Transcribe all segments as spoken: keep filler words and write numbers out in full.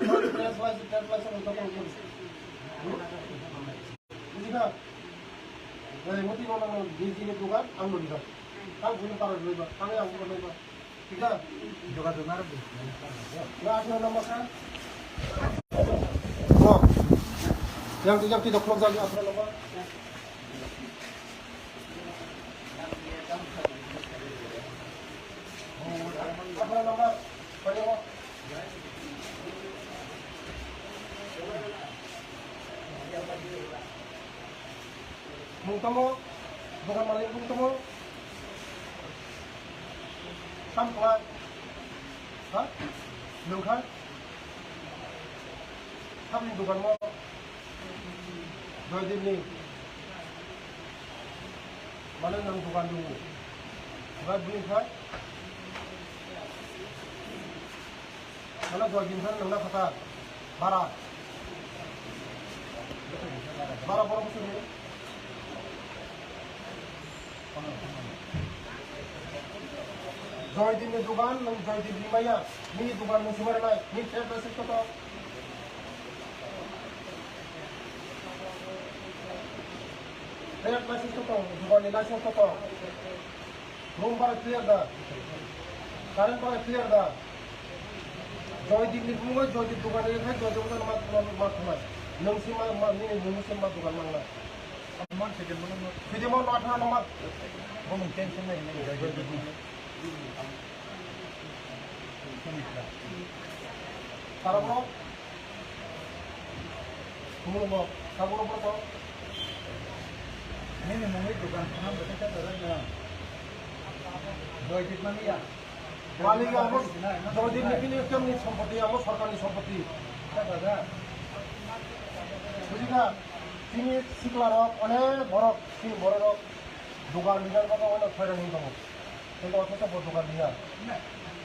Trade license, trade license ang tokon kori. Hmm? Buji kha? Jai moti no nang nang, niji ni dugan ang no rijak. Tang sini para rwi ba, tang yang bukan rwi ba. Tiga. Juga dengar. Ya, akhir nama kan? Oh. Yang tiga tidak keluar lagi akhir nama. Mung tamo, dogan malik mung tamo. Tam kla. Ha? Nung kha? Tam ni dogan mo. Joydip ni. Mane nang dogan dungo. Ba bini kha. Mane Joydip kha nang na khata. Bara. Bara boro bosor ni. Joydip ni dogan, nang Joydip ni maya. Nini dogan nung sumar nai. Ni trade license koto. Trade license koto, dogan ni license koto. Room bara clear da. Current bara clear da. Joydip ni bumo Joydip dogan ni khai Joydip dogan ma ma ma thumai. Nung si ma ma nini bumo si ma dogan mangna. Mon sejak mana mo. Video mo no athana number. Bo mung tension na hinai. Tarabo. Kumu mo. Tarabo ko. Nini mungwi dukan khana bete ta dara na. Doi dit mani ya. Malik amo, Joydip ni bini ekdom ni sompoti, amo sorkar ni sompoti. Buji kha, chini sikla rok, onek borok, chini borok rok, dogan rijak bagwi onek hoiran wngwi tongo. Tei othocho bo dogan riya.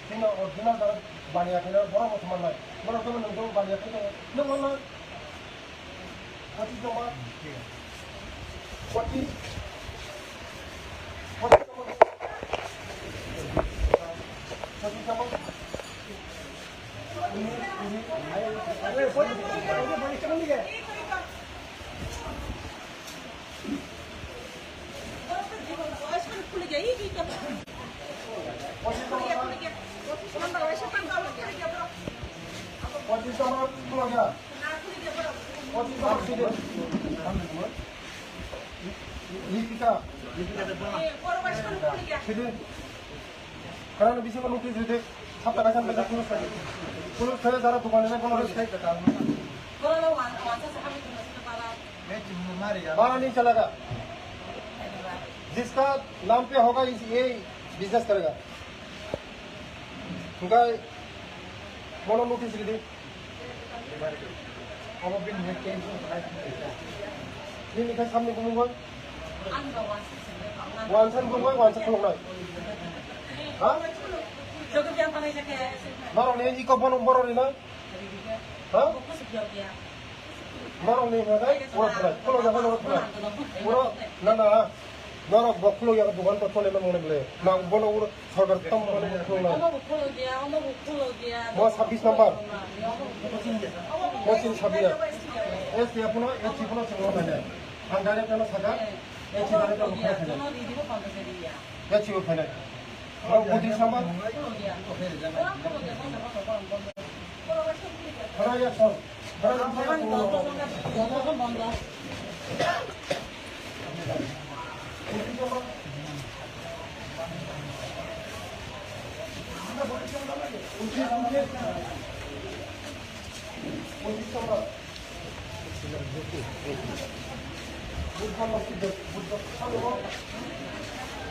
Chini original dara baniya khe borok bo se mannai. Borok jono nung jono baniya khe tongo. Nung mannai. Pachis number. Pachis. Pachis number. Pachis number. Pachis number. Pachis number. Lipika. Sidi. Karena bisa menunggu sidi. Sabta kaisa baca pulis lagi. Pulis saya cara tukang ini pun harus. Bara nahi chalega. Jiska naam pe hoga, is ye business karega. Hingkai bono notice ridi. Abo bini hai tension khlai. Nini khai samni bumung bai? Wansan bumung bai, wansan khuluknai. Ha? Borok ni iko bono borok ni nai? Ha? Borok ni hwnkhai, borok khulai. Khulok ya, borok khulai. Borok, na, na. Norok bo khulok ya, dogan to chole na mone ble. Na, bono uro sorkar tam mone khulok na. Omo bo khulok ya, omo bo khulok ya. Mo sabis number. Mo sin sabia. S ya puno, S ya puno sing lo mane. Ang direct ano saka. S ya direct ano khulok ya. S ya bo phainai. Mo buddhi sama. Khara ya son.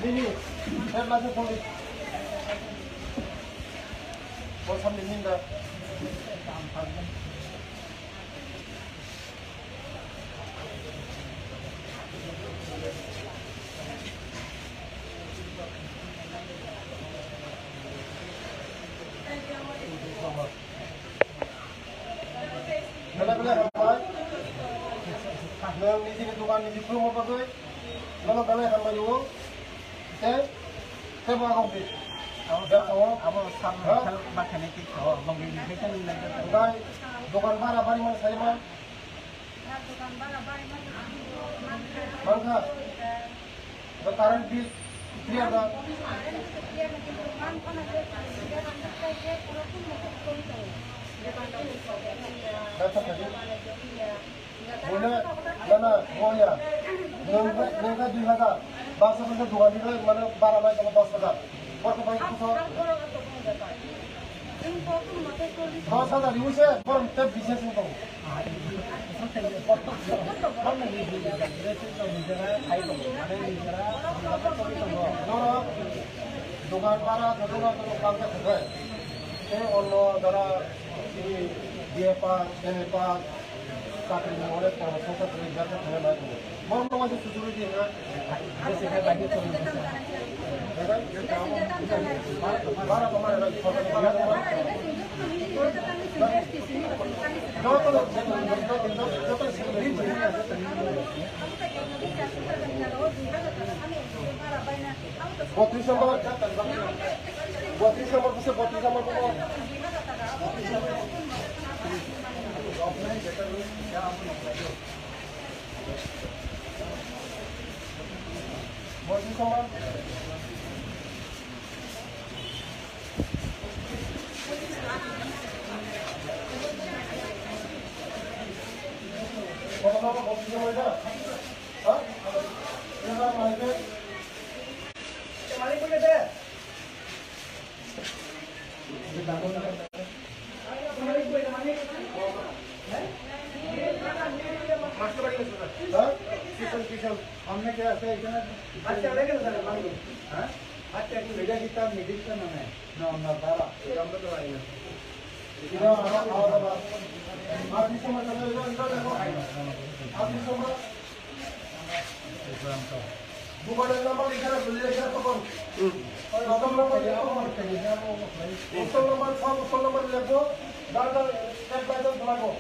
Nini, saya masuk polis. Bos sambil minta. Belai belai hambai. Nwng nijini dogan niji khulumma bagwi nono belai hambai nio. Tei tebo agok di. Abo, abo sam ha? Bakhanai tei kho, bongni hai tang lai. Bai. Dokan bara bari man sai man. Mankha. Bo current bill clear da. Boina, na, na, boya. Nungkha, nungkha dui hajar. Baksa baksa dogan ni mane bara nai tongo dos hajar. Kok bai kuso. Dos hajar ribu se, borok te business wng tongo. Norok dogan bara jotono jotono kang khe thangkhe. Tei onno jara chini B A pass, M A pass, chakri ni onek promotion khe thangkhe, jar khe thangkhe nai tongo. Borok no waisa susu rw di hwnka. Botris number, botris number, botris number. সামনে কে আছে এখানে? আচ্ছা, রেখে দাও, স্যার, মালগুলো। হ্যাঁ? আচ্ছা, একটু এটা কি তার নির্দিষ্ট নামে? না, আমরা তারা। এটা আমরা তো জানি না। এটা আমরা খাওয়া দাওয়া। আর কি সময় তাহলে এটা, এটা দেখো। আর কি সময়? দোকানের নাম্বার এখানে বলে, এখানে তখন। হুম। ওই নম্বর নম্বর লেখো। হোস্টেল নম্বর, সব হোস্টেল নম্বর লেখো। যার যার এক বাই দশ লাগো।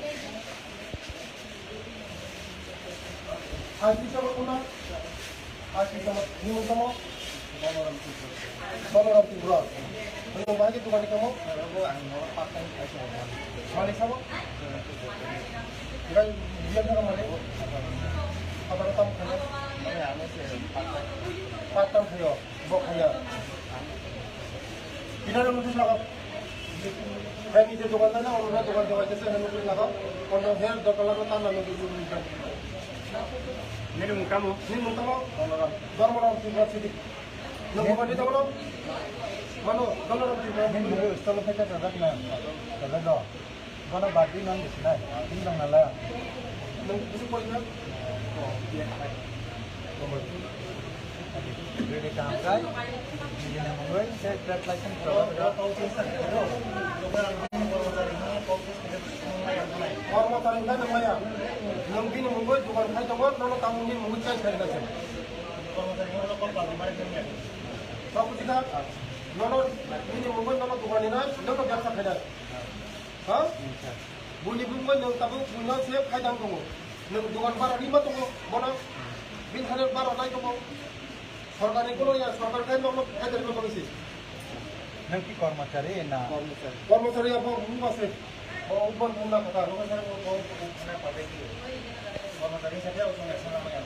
Aji sama kuna, aji sama, ni mo sama? Balaram Tripura. Balaram Tripura. Ni mo bagi tukang ni kamu? Malik sama? Enggak, dia enggak malik. Apa kamu kenal? Patam kayo. Bo khaya. Kinaro notice lagao. Hai kisa dokan dana, ono na dokan dokan kisa hai notice lagao. Ono her dokan lagao, tan na notice lagao. Nini mung tamo? Nini mung tamo? Dharmaram Tripura City. Nung bukan di tamo? Mano, Dharmaram Tripura City. Nini mung tamo? Bono bati nang di sinai, ini nang nala. Nung bisa poin na? Ready kam kai, ini nang mungkin saya trade license kalau ada. Kormo taring kan nang maya. Nung bini mungkin tukang kai tongor, nono tamu ni mungkin chai chai na chai. Kau kucing kan? Nono bini mungkin nono tukang ni nai, nono biasa kai nai. Ha? Buni bumbai nwng tabuk bwino se khaidang tongo. Nwng dogan bara rima tongo, bono bini thani bara nai tongo. Sorkar ni kono ya, sorkar khai nokno khai dari nokno bisi. Nang ki kormachari na? Kormachari. Kormachari abo bumba se. Bo ubon bumba kata. Kormachari sa dia usung ya sana maya.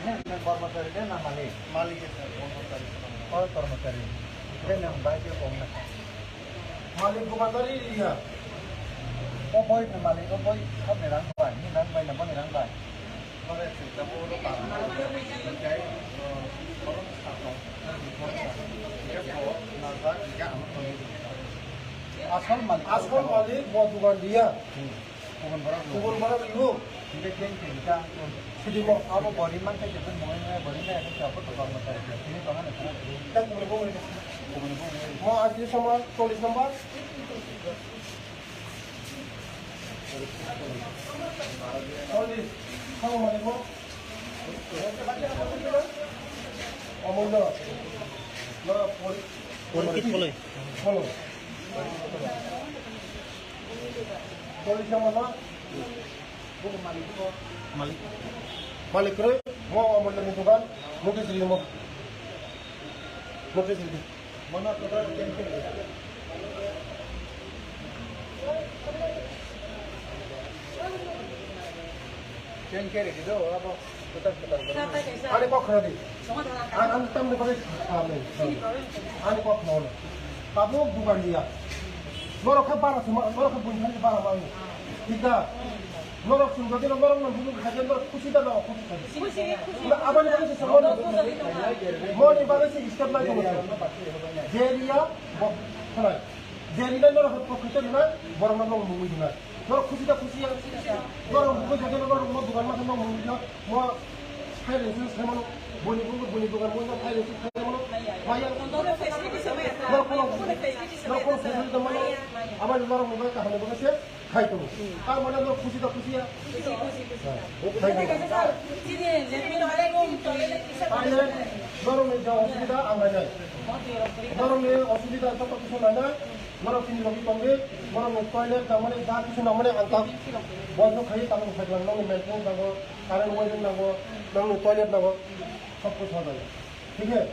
Nang kormachari de na malik? Malik ya, sir, kormachari. Oh, kormachari. De nang bai ke kong na. Malik bukan tadi iya. O boy na malik, o boy, kau ni rang bai, ni rang bai, na bo ni rang bai. Asal malik. Asal malik, bo dukan dia. Kubun borok rw. Kubun borok rw. Hingke keng keng ta. Sidi mo. Abo bori man khe jebon mo ngai bori ngai khe abo to bang mata. Sini to han. Ta kubun bo. Kubun bo. Mo aji sama chollish number. Chollish. Kau mana mo? Amulya. Na pori. Pori. Pori. Pori. Malik. Malik. Malik kwrwi, mo omo ni dogan, notice rimo. Notice rimo. Mana total ten ten. Ani kok khna di. Ang, ang tamni bagwi khamni. Ani kok khna hwnwi. Tabuk dugan dia. Norok khe bara sima, norok khe buini thani bara mango. Thik da? Norok sung jodi norok no bumung khaje norok khusi da norok khusi khaje. Khusi, khusi. Na abani bagwi se songmo. Moni bagwi se step lai tongo. Jeria bo khlai. Jeria norok khe khusi da na borok no mungwi dinai. Norok khusi da khusi ya. Norok mungwi jodi norok mo dugan ma khe mungwi dinai. Mo phai rengsi sai mano, boni bugo boni dogan mo phai rengsi sai mano. Maya. Norok kono, norok kono facility mano. Abani norok mo kaham mo se khai to. Ta mane norok khusi da khusi ya. Khusi, khusi, khusi. Thank you. Sir, chini latrine bathroom, toilet, isa. Toilet, norok ni ja osubida ang nai nai. Norok ni osubida joto kisu nai nai. Norok chini logi tongdi, norok ni toilet nangmani, ja kisu nangmani ang ta. Bondo khai tamo khai lang nong maintain nango. Current wiring nango, nangni toilet nango, sob kuchu hoda jai. Thik hai?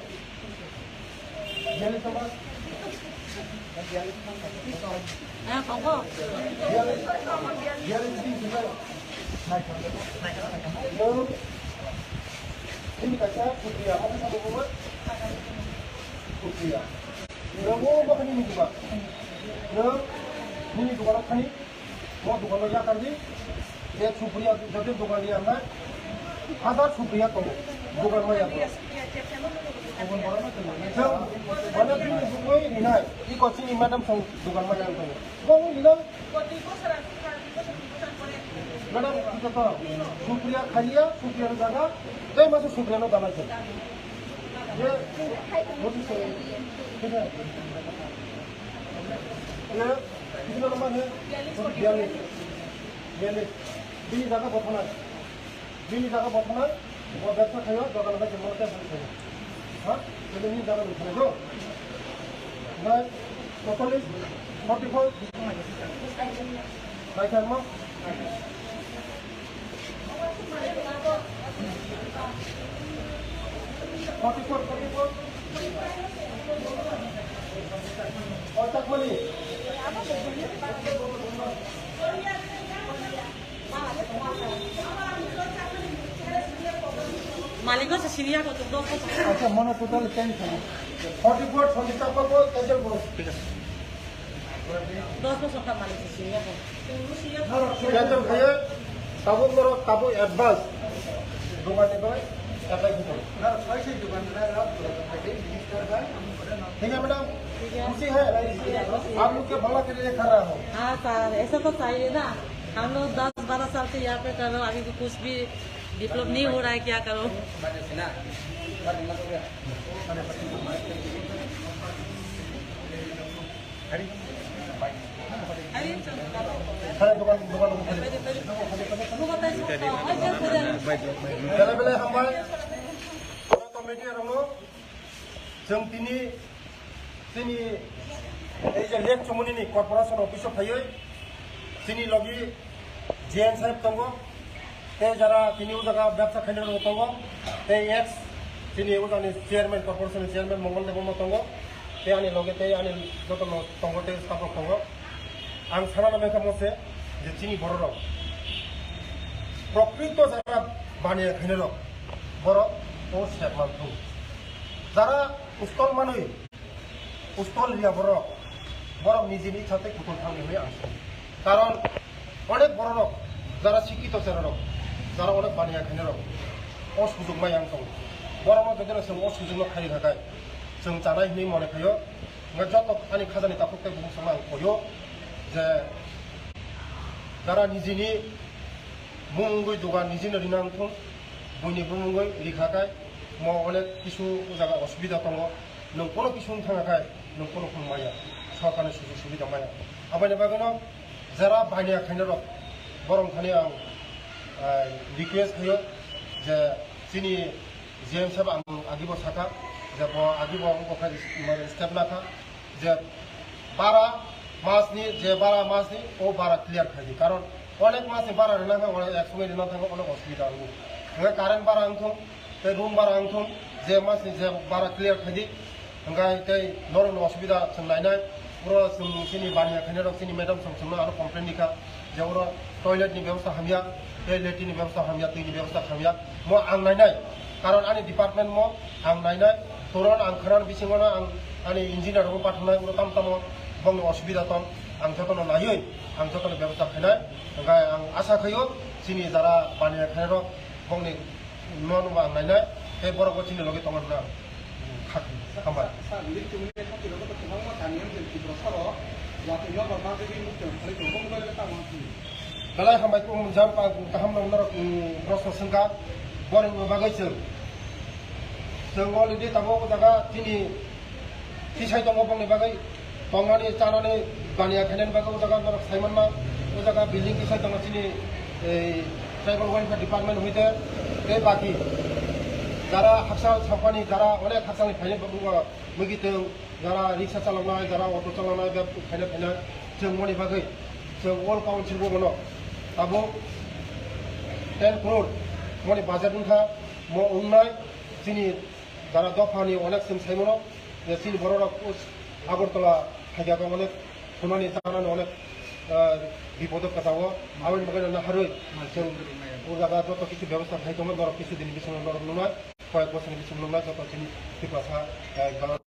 Biyallis number? Biyallis, biyallis din thik hai? Nwng, nini kaisa Supriya, omo sabo bumo? Supriya. Nwng omo khe nini dugan. Nwng nini dugan o thani. Mo dukano yakar di. Je Supriya, joto dukan di ang nai. Hazar Supriya tongo. Dukan ma yakar. Jeng, mane bini bumui rinai. Iko chini madam song dukan ma yakar tongo. Bo rinai. Madam, kita to. Supriya khaliya, Supriya no jaga. Tei masa Supriya no dalai se. Ye, mo tu se. Kita. Ye. Bini jaga bothanai. Bini jaga bothanai. Bo bebsa khayo, dogan bai kemo te bini khayo. Ha? Bini jaga bothanai do. Nai, totally forty four. Nai, khayo mo? Forty four, forty four. Oh, Chakmani. Maliko se siniya ko to dos bosor. Acha, mano total ten thani. Forty four, twenty Chakma ko, ten boro. Dos bosor ta malik se siniya ko. Cancel khaye, tabuk norok tabuk advance. Dogan ni bai, apply khaye. ठीक है मैडम, ठीक है। खुशी है? आप लोग के भला के लिए कर रहा हूँ। हाँ सर, ऐसा तो चाहिए ना। हम लोग दस बारह साल से यहाँ पे कर रहे हो, अभी भी कुछ भी डेवलप नहीं हो रहा है, क्या करो? Hai, dogan, dogan, dogan. Bele, bele, hambai. Committee rokno, chwng tini, tini, ei je late chumuni ni corporation office o phaiwi, chini logi J M saheb tongo, tei jara tini o jaga bebsa khainai rok tongo, tei ex chini o jagani chairman, corporation ni chairman Mongol Debbarma tongo, tei ani loge tei ani joto no tongo, tei staff rok tongo. Ang sana nang kha mo se je chini borok rok prokrito jara baniya khainai rok borok o sep man thung. Jara ustol manwi Ustol riya borok, borok nijini ichha tei kutung thangdi hwnwi ang sani. Karon onek bororok, jara sikito cherarok, jara onek baniya khainarok, o sujukma yang tongo. Borokno jodi chwng o sujukno khairi kha khe, chwng chanai hwnwi mone khaio. Hwnkhe joto ani khajani takhuk tei bukhuk songno ang koio je, jara nijini bumungwi dogan nijino rina wngthung, buini bumungwi rikha khe, mo onek kisu o jaga osubida tongo. Nwng kono kisu wng thangkha khe, nwng kono khum maya, sorkarni sujug subida maya. Aboni bagwino jara baniya khainai rok, borok thani ang, ah, request khaio je chini J M saheb ang agibo sakha je bo agibo wngkha step nakha je bara masni je bara masni o bara clear khaidi, karon onek masni bara rwna thangkha, onek ek somoi rwna thangkha, onek osubida wngo. Hwnkhe current bara wngthung, tei room bara wngthung, je masni je bara clear khaidi, hwnkhe tei norokni osubida chwng nainai, puro chwng chini baniya khainai rok chini madam song chwngno ano complain rikha, Jaboro toilet ni bebostha hamya, tei latrine ni bebostha hamya, twi ni bebostha hamya. Mo ang nainai, karon ani department mo ang nainai. Toron ang khwran bisingo no ang ani engineer rok pathanai, ulo tam tamo bongni osubida tong, ang jotono naiwi ang jotono bebostha khainai. Hwnkhe ang asa khaio chini jara baniya khairok bongni no nungba ang nainai, tei borok bo chini logi tongo hwnwi ang kha kha, hambai. Sir, nini chumui kha tiro to kwbangma kami wng tong Tripura saro, watwi no rok ma twi mukti rok khalai tongo, bongni bagwi tamo wng thung. Belai hambai kung jam pa kaham no norok, um, proshno swngkha, borokni bagwi chwng. Chwng already tabuk o jaga chini tisai tongo bongni bagwi. Tongnani, chanani, baniya khainani bagwi o jaga norok sai manma, o jaga building tisai tongo chini, ei, tribal welfare department hoite, tei baki jara hakchal sampani, jara onek hakchalni phainai bagwi mugi tong, jara riksa chaloknai, jara auto chaloknai, bebak phaina phaina chwng moni bagwi chwng all council bo bono tabuk ten crore moni budget wngkha, mo wngnai chini jara dophani onek chwng sai mano. Je chini bororok us-, Agartala phaikha khe onek khunani chanani onek, ah, bipodo kwchao. Aboni bagwi no naharwi chwng o jaga joto kisu bebostha khai tongo, norok kisu dini bisingo norok nungnai, koyek bosor ni bisingo nungnai joto chini Tiprasa, ah,